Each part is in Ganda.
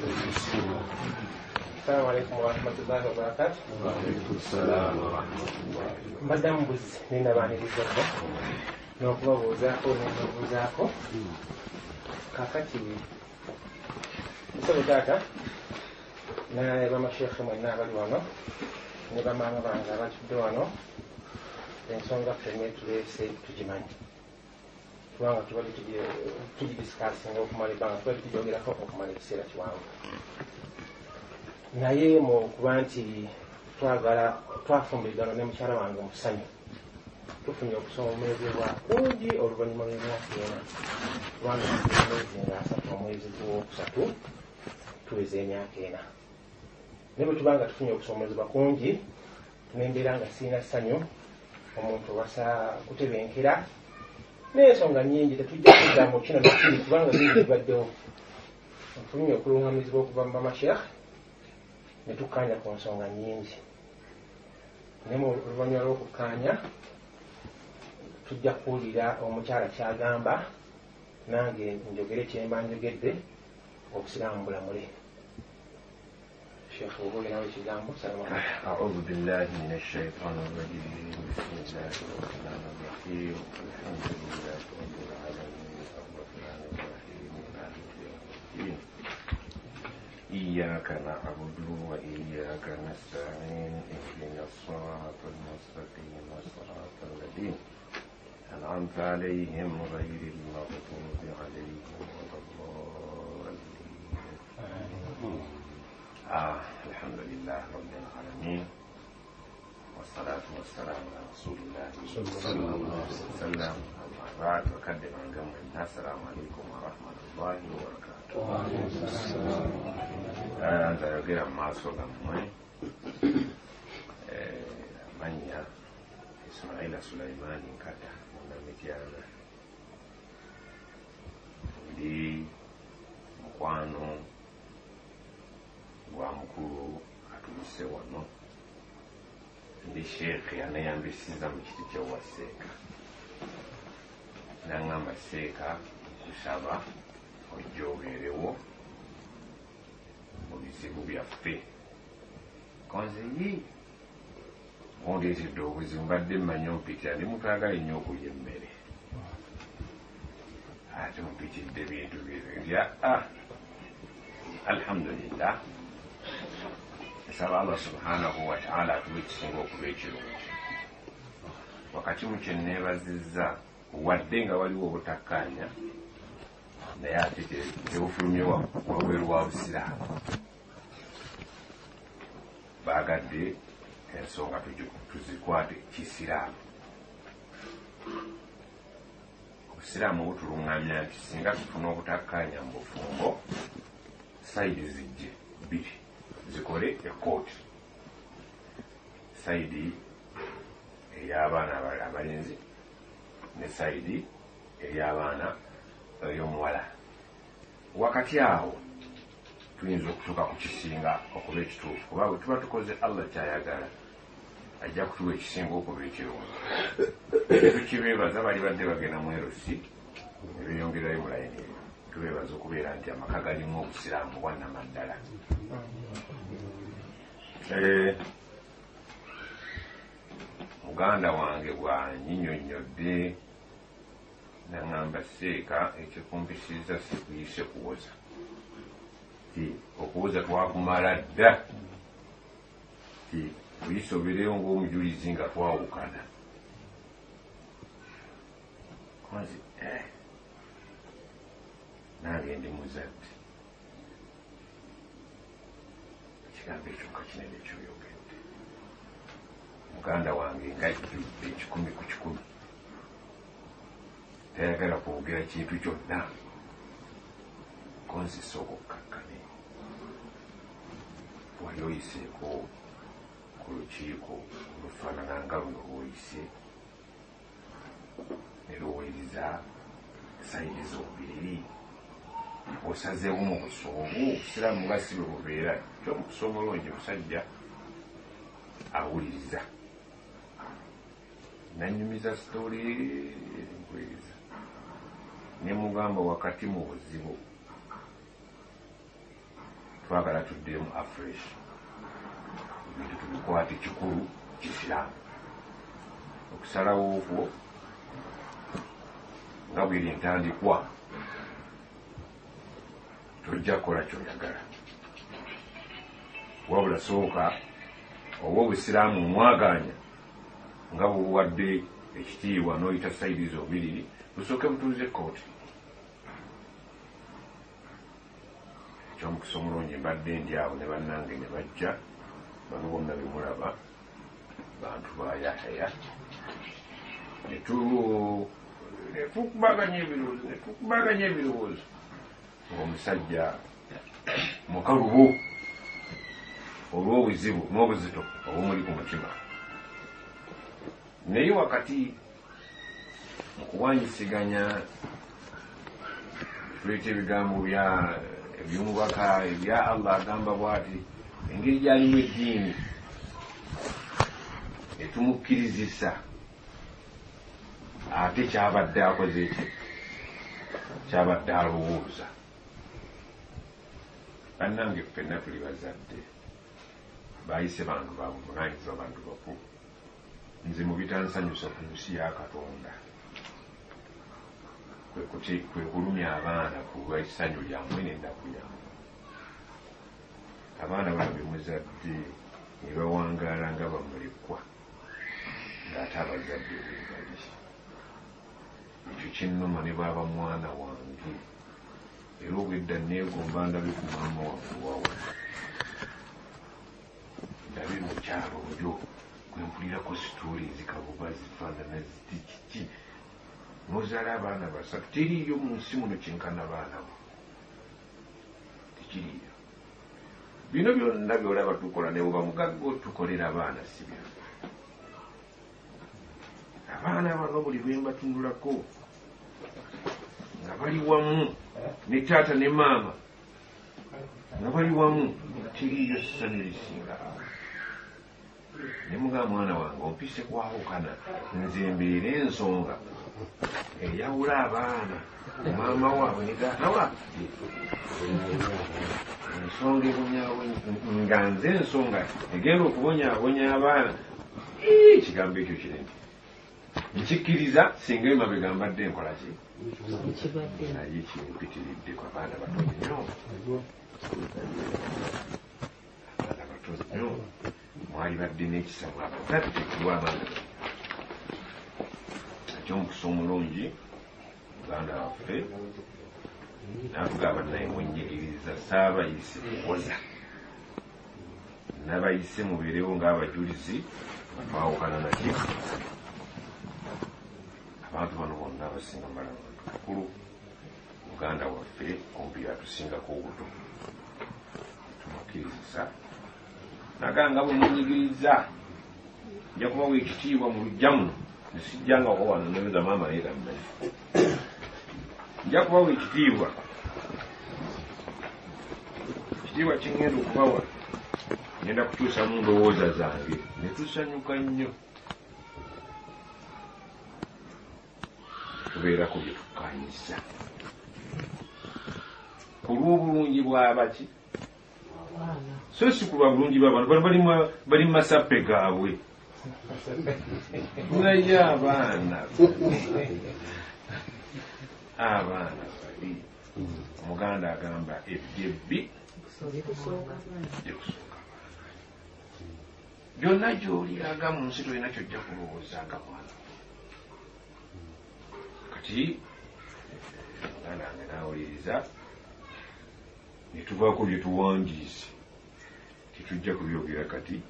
Assalamu alaikum warahmatullahi wabarakatuh. Mbadde mubuzi ninabaanirizako n'okubabuuzaako n'okubuuzaako. Kaakati nsaba taata ne bamasheekhe mwenna abali wano ne bamaama bange abatudde wano, ensonga ffenna etuleese tugimanyi, kubanga tubadde tugidisikasinga okumala ebbanga, tubadde tugyogerako okumala ekiseera kiwanvu. Naye mu kuba nti twagala twafumbirigana ne mukyala wange mu ssanyu, tufunye okusomezebwa kungi oluvannyuma lw'emyaka ena, kubanga emyezi nga 3 omwezi gw'okusatu tuweza emyaka 4. Naye bwe tuba nga tufunye okusomezebwa kungi, nembeera nga sirina ssanyu, omuntu wasa kutebenkera n'ensonga nnyingi, tetujja kudda mu kino nakiri kubanga bingi bibaddewo. Nfunye okuluŋŋamizibwa okuva mu bamasheekh ne tukkaanya ku nsonga nnyingi, naye mu oluvannyuma lw'okukkaanya tujja kuwulira omukyala ky'agamba, nange njogere kye mba njogedde, obusiraamu bulamule. Sheikh bw'oba olinawo ekigambo, salaamu alaykum. أعوذ بالله من الشيطان الرجيم. بسم الله الرحمن الرحيم. الحمد لله رب العالمين الرحمن الرحيم مالك يوم الدين. إياك نعبد وإياك نستعين اهدنا الصراط المستقيم صراط الذين أنعمت عليهم غير المغضوب عليهم ولا الضالين. الحمد لله رب العالمين والصلاة والسلام على رسول الله صلى الله عليه وسلم. أما بعد، وكلم عن جمع. السلام عليكم ورحمة الله وبركاته. Nze ayogera mu maaso gammwe amannya Ismaila Sulaimani Nkata Munnamityana, ndi mukwano gwa mukulu atuuse wano, ndi sheekhe yaneyambisiza mu kiti ky'owa seeka, n'aŋŋamba seeka nkusaba ojja obeerewo mu bizibu byaffe. Konze yi ondeetedde obuzibu, mbadde mmanyi ompitira, ndi muntu ayagala ennyo okulya emmere, ate ompitidde bintu nti alhamdulillah. Nsaba Allah subhanahu wa ta'ala atuwe ekisinga okuba ekirungi. Wakati mu kye neebazizza, wadde nga waliwo obutakkaanya, naye ate tebufulumye wabweru wa busiraamu. Baagadde ensonga tuzikwate kisiraamu. Obusiraamu butuluŋŋamya nti singa tufuna obutakkaanya mu bufumbo, sayidi zijje bbiri zikole ekkooti, sayidi ey'abaana abalenzi ne sayidi ey'abaana ey'omuwala. Wakati awo tuyinza okutuuka ku kisinga okuba ekituufu, kuba bwe tuba tukoze Allah ky'ayagala ajja kutuwa ekisinga okuba ekirungi. Tukibeebaza bali badde bagenda mu erosi ne beeyongerayo mu layini eyo. Tubeebaza okubeera nti amaka galimu obusiraamu bwannamaddala. Muganda wange bw'anyinyonnyodde n'aŋŋamba seeka ekikumpisiza sikuyise kuwoza, ti okuwoza twakumala dda, ti kuyise obeereyo ng'omujulizi nga twawukana. Konzi nange ndi muzadde, ekigambo ekyo nga kinene kyoyogedde. Muganda wange ng'ajjudde 100 ku 100, tayagala kwogera kintu kyonna. Konzi sooka okkakkane, wali oyiseeko ku lukiiko olufaanana nga luno lw'oyise ne luwuliriza sayidi zombiriri, osazeewo mu busungu. Obusiraamu nga si bwe bubeera, ky'omukisa omulungi musajja awuliriza. Nanyumiza sitooli nkuwuliriza, ne mugamba wakati mu buzibu Twagala tuddemu afresh, ebintu tubikwate kikulu kisiraamu. Okusalawo okwo nga bweri entandikwa, tojja kukola kyoyagala, wabula sooka oba obusiraamu omwaganya nga bwebuwadde ekitiibwa n'oyita sayidi zombiriri, busooke butuuze kooti. Ekyomukisa omulungi mbadde ndi awo ne bannange ne bajja, bano bonna bemulaba bantu ba Yahaya, netukubaganya ebirowoozo ng'omusajja mukalubo olw'obuzibu n'obuzito obumuli ku mutima. Naye wakati mu kuwanyisiganya tuleeta ebigambo eby'omubaka ebya Allah agamba bw'ati, engeri gy'alimu eddiini etumukkirizisa, ate kyabadde akoze eki, kyabadde alowooza. Bannange ffenna tuli bazadde, bayise bantu babuvunaanyizibwa, bantu bakulu. Nze mu bitansanyusa ku nsi ya Katonda kwe kulumya abaana ku lw'essanyu lyammwe n'ennaku yammwe. Abaana bano be muzadde ne bawangaala nga bamulekwa, ng'ate abazadde beebali. Ekyo kinnuma ne bw'aba mwana wange, era obwedda neegomba ndabe ku maama wange wawa, ndabe mukyalo oyo gwe mpulirako sitooli ezikabuba zifaanana ziti kiki. N'ozaala abaana basatu, teriiyo mu nsi muno kyenkana baana bo, tekiriiyo. Bino byonna by'olaba tukola ne bw'oba mugagga otukolera abaana, si byangu. Abaana bano buli lwe mbatunulako nga bali wamu ne taata ne maama, nga bali wamu, teriiyo ssanyu lisinga awo. Ne mugamba mwana wange ompise kwawukana, nze mbeere ensonga eyawula abaana maama waabwe ne taata waabwe. Ensonga ebonyaabonya nga nze ensonga egenda okubonyaabonya abaana. Ekigambo ekyo kinene nkikkiriza, singa emabega mbadde nkola ki, naye kimpitiriddeko. Abaana bato nnyo, abaana bato nnyo, mwali badde n'ekisa mwabazadde kulwa abaana. Ate omukisa omulungi muganda waffe n'atugamba naye mwenyigiriza, saabayise kuwoza, nabayise mubeerewo ng'abajulizi nga twawukana naki. Abantu bano bonna abasinga mbala bantu bakulu, muganda waffe kumpi atusingako obuto, tumukkiriza naganga bwe munyigiriza nja kubawa ekitiibwa mu luggya muno, nesijjangako wano neweza maama naye gammanyi, nja kubawa ekitiibwa. Ekitiibwa kingenda okubawa ngenda kukyusamu ndowooza zange, ne tusanyuka nnyo. Tubeerako bye tukkaanyisa ku lw'obulungi bw'abaki, so si ku lwa bulungi bw'abantu bano bali mu masappe gaabwe. Naye abaana abaana bali, omuganda agamba ebyebbi gyekusooka abaana. Byonna gy'oliraga mu nsi tolina kyojja kulowooza nga mwana. Kati muganda wange n'awuliriza, ne tuvaako bye tuwandiise, tetujja kubyogera kati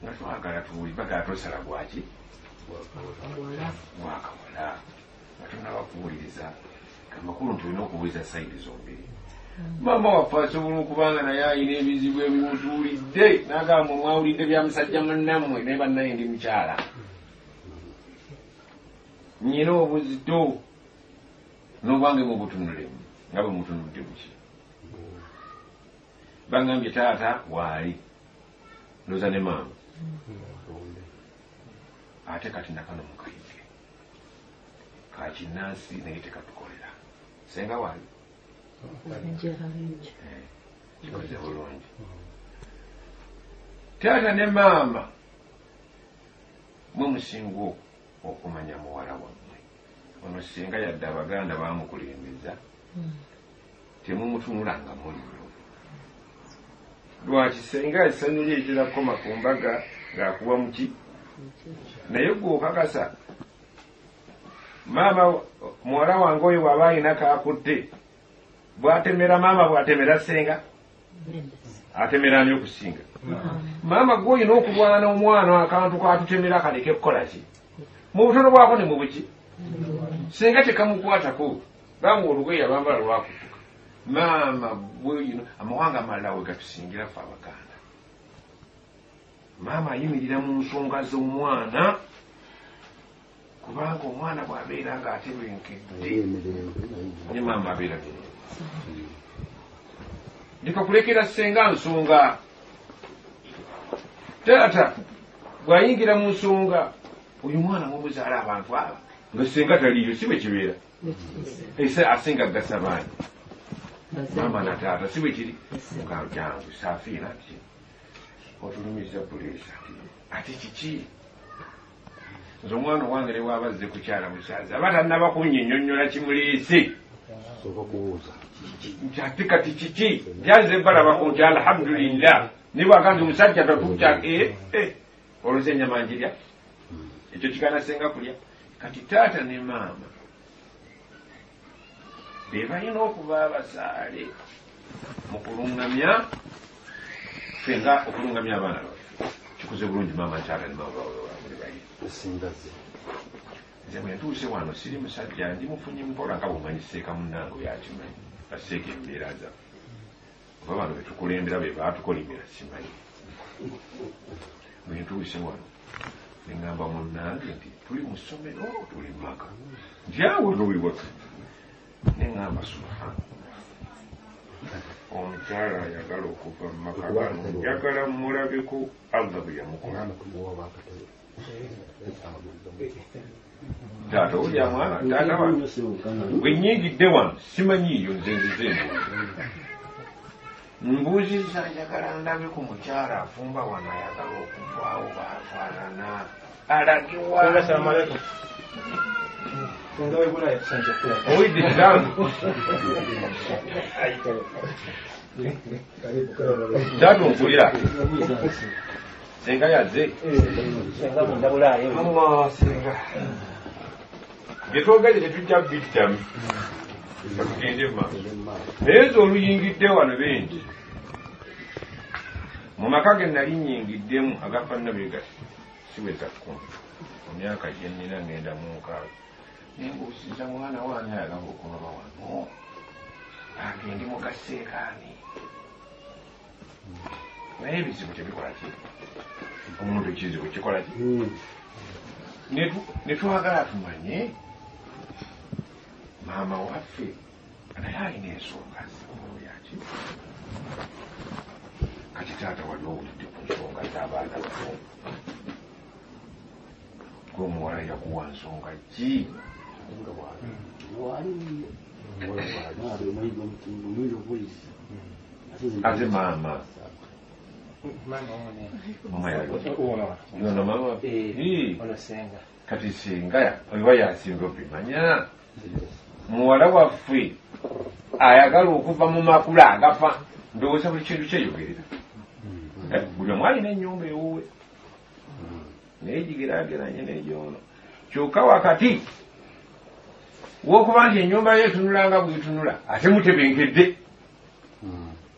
nga twagala tuwuli, bagala tosala gwaki gwakawala nga tonaba kuwuliriza. Amakulu nti olina okuwuliza sayidi zombiri. Maama waffe asobola okuba nga naye alina ebizibu ebimutuulidde, n'agamba mwawulidde bya musajja munnammwe, naye bannaye ndi mukyala, nnyina obuzito n'obwange mubutunulemu nga bwe mutunudde muki. Bangambye taata waali ndoza ne maama, ate kati nakano mukayige kakinnansi naye tekatukolera. Senga waali Kikoze bulungi. Taata ne maama mwe musinga okumanya muwala wammwe. Ono singa yadde Abaganda bamukulembeza, temumutunulanga muliro. Lwaki senga essanyu lye litera kukoma ku mbaga ng'akuwa muki? Naye gwe okakasa maama muwala wange oyo bw'aba alina kaakutte, bw'atemera maama bw'atemera senga, atemera ani okusinga? Maama gwe olina okulwana omwana akantu katutemera kaleke kukola ki? Mu butono bwako ne mu buki? Senga tekamukwatako, bamuwa olugoye yabambala lwakutuka. Maama gwe amawanga amalala we gatusingira ffe Abaganda. Maama ayimirira mu nsonga z'omwana, kubanga omwana bw'abeera ng'atebenkedde ne maama abeera mirembe. Leka kulekera senga nsonga. Taata bw'ayingira mu nsonga, oyo mwana mumuzaala abantu aba nga senga taliiyo, si bwe kibeera. Asenga gasa baani? Maama na taata, si bwe kiri? Nga jangu Safiina nti otulumiza puleesa ate kiki? Nze omwana owange ne bw'aba azze kukyala mukyazi aba tannaba kunnyinnyonnyola kimuleese. Nti ate kati kiki? Nti balabako nti alhamdulillah, ne bw'aga nti omusajja tatukya olwoza ennyama njirya, ekyo kigana senga kulya. Kati taata ne maama be balina okuba abasaale mu kulungamya ffe nga okulungamya abaana baffe. Kikoze bulungi maama ntaata ne maama bawe bayi. Nze bwe ntuuse wano siri musajja, ndi mufunyi mpola nga bw'omanyi. Seeka munnange oyo akimanyi, baseeka embeera zaffe, oba bano betukulembera be baatukolimira simanyi. Bwe ntuuse wano ne ŋŋamba munnange nti tuli mu ssomero, tuli mu maka, nti awo nowewaka. Ne ŋŋamba subhanallah, omukyala ayagala okuva mu maka gano njagala mulabeko Allah bwe yamukola. Taata olya mwana taata wano bwe nnyingidde wano simanyiiyo, nze nzize mbuuzizza, njagala ndabe ku mukyala afumba wano ayagala okuvaawo baafaanana alagewa. Assalamu alaikum. Senga webulaaya tusanyuse okulaba. Owulidde kigambo taata ompulira senga yazze. Senga munda Bulaaya. Allah senga byetwogedde tetujja biddamu, katugende mumaaso. Naye nze oluyingidde wano bengi mu maka ge nali nnyingiddemu agafaanana bwe gati siweza 10 mu myaka gye nnina ngenda mu 60, naye mbuusiza mwana wange ayagala okunoba wano agende mu gaseekaani, naye ebizibu tebikola ki? Omuntu ekizibu kikola ki? Ne twagala tumanye maama waffe naye alina ensonga yaki. Kati taata wali owulidde ku nsonga z'abaana bano? Gwe omuwala yakuwa nsonga ki? Ate maama mama yono mama kati singa oba yasinga obimanya muwala waffe ayagala okuva mu makula agafa, ndowooza buli kintu kyeyogerera, buli omu alina ennyumba ewuwe naye gigeraageranye n'egyono. Kyokka wakati wokuba nti ennyumba ye etunula nga bwetunula ate mutebenkedde,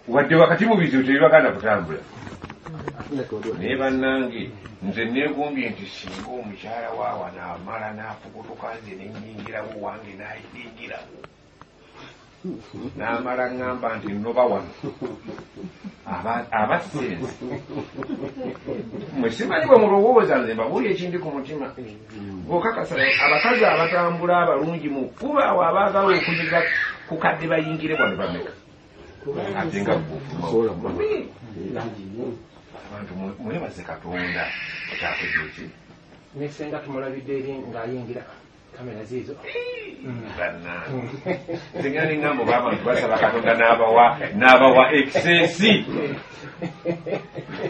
wadde wakati mu bizibu tebibaganda kutambula. Naye bannange nze neegumbye nti singa omukyala waawano amala n'afukutuka nze nenyingirawo wange n'ayingirawo n'amala ŋŋamba nti nnoba wano abasenze mwe simanyi bwe mulowooza. Nze mbabuulira ekindi ku mutima bw'okakasa abakazi abatambula abalungi mu kkuba awo abaagala okunyiga ku kadde bayingire wano bameka? Ate nga abantu mwebaze Katonda okyakoze eki. Ne senga tumulabidde eri ng'ayingira. Kamera ziizo. Bannange nze ngenda neŋŋamba oba abantu basaba Katonda n'abawa excess.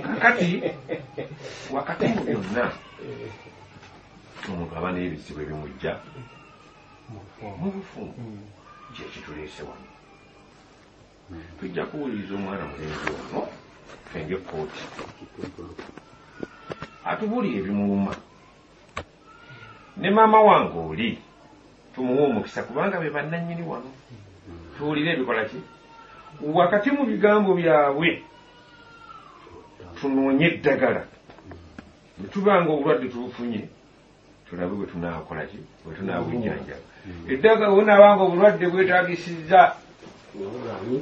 Kakati wakati mu byonna omuntu aba n'ebizibu ebimujja mu bufumbo, kyekituleese wano. Tujja kuwuliriza omwana mulenzi ono ffe ng'ekkooti atubuulire ebimuluma, ne maama wange oli tumuwe omukisa kubanga be bannannyini wano, tuwulire ebikola ki wakati mu bigambo byabwe, tunoonye eddagala. Bwe tubanga obulwadde tubufunye, tulabe bwe tunaakola ki, bwe tunaabujjanjaba. Eddagala bwe obulwadde bwetaagisizza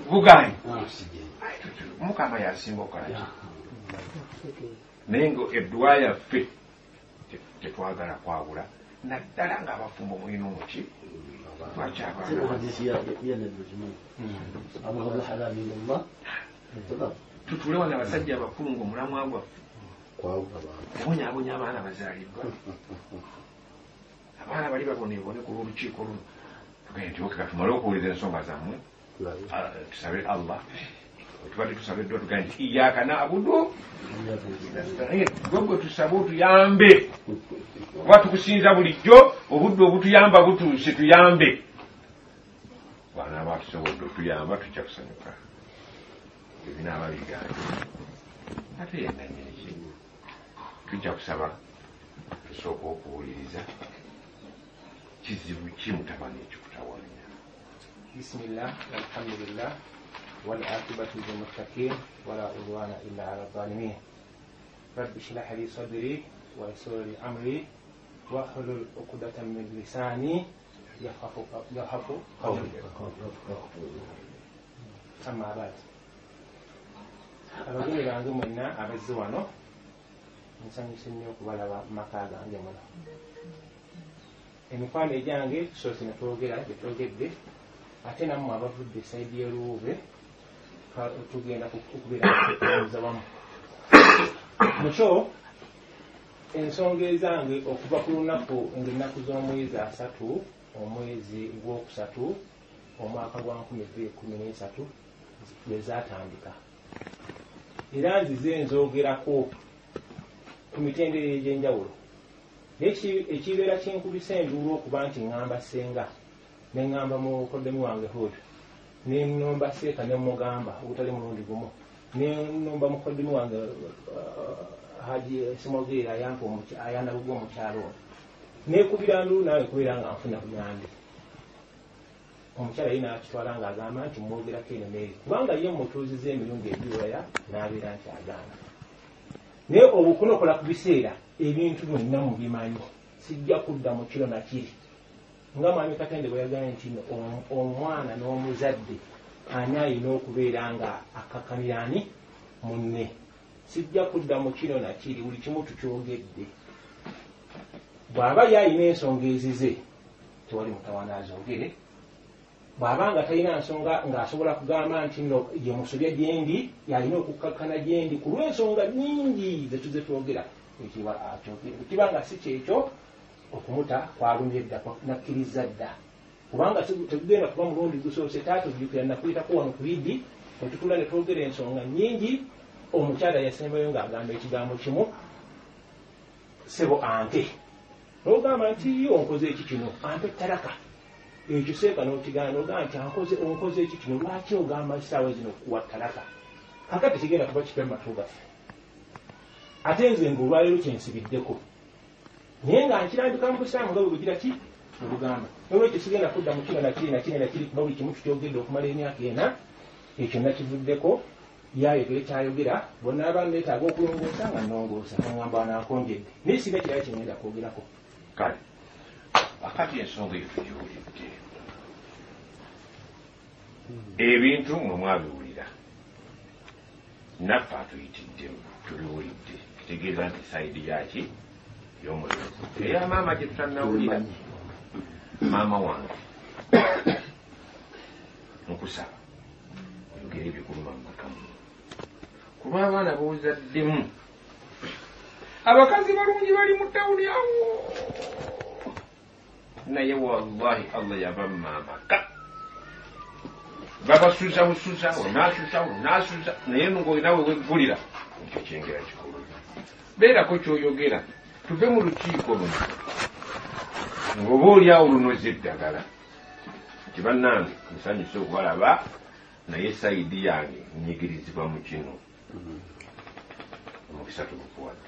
bugaanyi, Mukama yasinga okukola ki, naye nga edduwa yaffe tetwagala kwawula, naddala ng'abafumbo mulina omuki lwaki abaana tutule wano abasajja abakulu ng'omulamwa gwaffe kubonyaabonya abaana bazaaliddwa, abaana bali babonebone ku lw'olukiiko luno. Tugende nti okay, katumale okuwuliza ensonga zammwe, tusabe Allah. Tubadde tusaba eddwa, tugambe nti iyyaka na'budu nasta'in, gwe gwe tusaba otuyambe, kuba tukusinza bulijjo, obudde obutuyamba butuuse, tuyambe. Bw'anaaba atusobodde otuyamba tujja kusanyuka, ebinaaba bigaanye ate yennannyini ki. Tujja kusaba tusooka okuwuliriza kizibu ki mutabani ekikutawaanya. Bismillah, alhamdulillah, والعاقبة للمتقين ولا عدوان إلا على الظالمين. رب اشرح لي صدري ويسر لي أمري واحلل عقدة من لساني يفقهوا قولي. أما بعد، abagenyi bange mwenna abazze wano, nsanyuse nnyo okubalaba mu maka gange muno. Emikwano egyange tusoose ne twogera gye twogedde, ate nammwe abavudde e side y'eruwuube tugenda okubeera okuza wamu. Mukyo ensonga ezange okuva ku lunaku ng'ennaku z'omwezi 3 omwezi gw'okusatu omwaka gwa 2013 lwe zaatandika, era nzize nzoogerako ku mitendera egy'enjawulo. Naye ekibeera kinkubisa enduulu okuba nti ŋŋamba ssenga, ne ŋŋamba mukoddemi wange Hood, ne nnomba seeka ne mugamba ogutali mulundi gumu, ne nnomba mukoddemi wange Haji Simogerera ayampa ayandabuga omukyalo ono, neekubira nduulu nange kubeera nga nfuna buyambi. Omukyala ye n'akitwala ng'agamba nti mwogerako eno n'eri, kubanga ye mutuuziza emirundi egiwera n'abeera nti agaana. Naye obukunokola ku biseera ebintu byonna mubimanyi, sijja kudda mu kiro nakiri. Nga Mwami Katende bwe yagambye nti omwana n'omuzadde ani alina okubeera nga akakkanira ani munne. Sijja kudda mu kiro nakiri, buli kimu tukyogedde. Bw'aba ye alina ensonga ezize tewali mutawaana azoogere, bw'aba nga talina nsonga ng'asobola kugamba nti nno ye musobya gyendi, yalina okukkakkana gyendi ku lw'ensonga nnyingi ze tuzze twogera, ekiba akyogere. Bwe kiba nga si kyekyo, okumuta kwalumye dda, nakkiriza dda, kubanga tegugenda kuba mulundi gusoose. Taata ojjukira nakuyitako wano ku Idi ne tutuula ne twogera ensonga nnyingi. Omukyala yasembayo ng'agamba ekigambo kimu, ssebo ante, n'ogamba nti onkoze eki kino, ampe ttalaka. Ekyo seeka n'okigaana, n'ogamba nti onkoze eki kino, lwaki ogamba essaawa zino okuwa ttalaka? Kakati kigenda kuba kipya mu matu gaffe. Ate nze ng'olwaleero kyensibiddeko, naye nga nkirambika mu busiraamu nga bwe bugira ki bwe bugamba. Nolwekyo sigenda kudda mu kino nakiri nakiri nakiri, kuba buli kimu tukyogedde okumala emyaka 4, ekyo nakivuddeko. Yayogere kyayogera, bonna neetaaga okulongoosa nga nnongoosa, ngamba wanankonjedde, naye sirina kirala kye ngenda kwogerako. Kale akati ensonga eyo tugiwulidde, ebintu mwe mwabiwulira, naffe atuyitiddemu tubiwulidde, kitegeeza nti side yaki y'omulenzi eya maama gye tutannawulira. Maama wange nkusaba oyogere ebikuluma mu maka muno, kuba abaana b'ozaddemu abakazi balungi bali mu tawuni awo, Naye wallahi Allah yabamma amaka, babasuza busuza, onasuza onasuza, naye ng'olina we weggulira ekyo kyengera kikulu. Beerako kyoyogera, tuve mu lukiiko luno ng'oba oliawo lunoze eddagala nti bannange nsanyuse okubalaba, naye side yange nyigirizibwa mu kino. Omukisa tugukuwadde.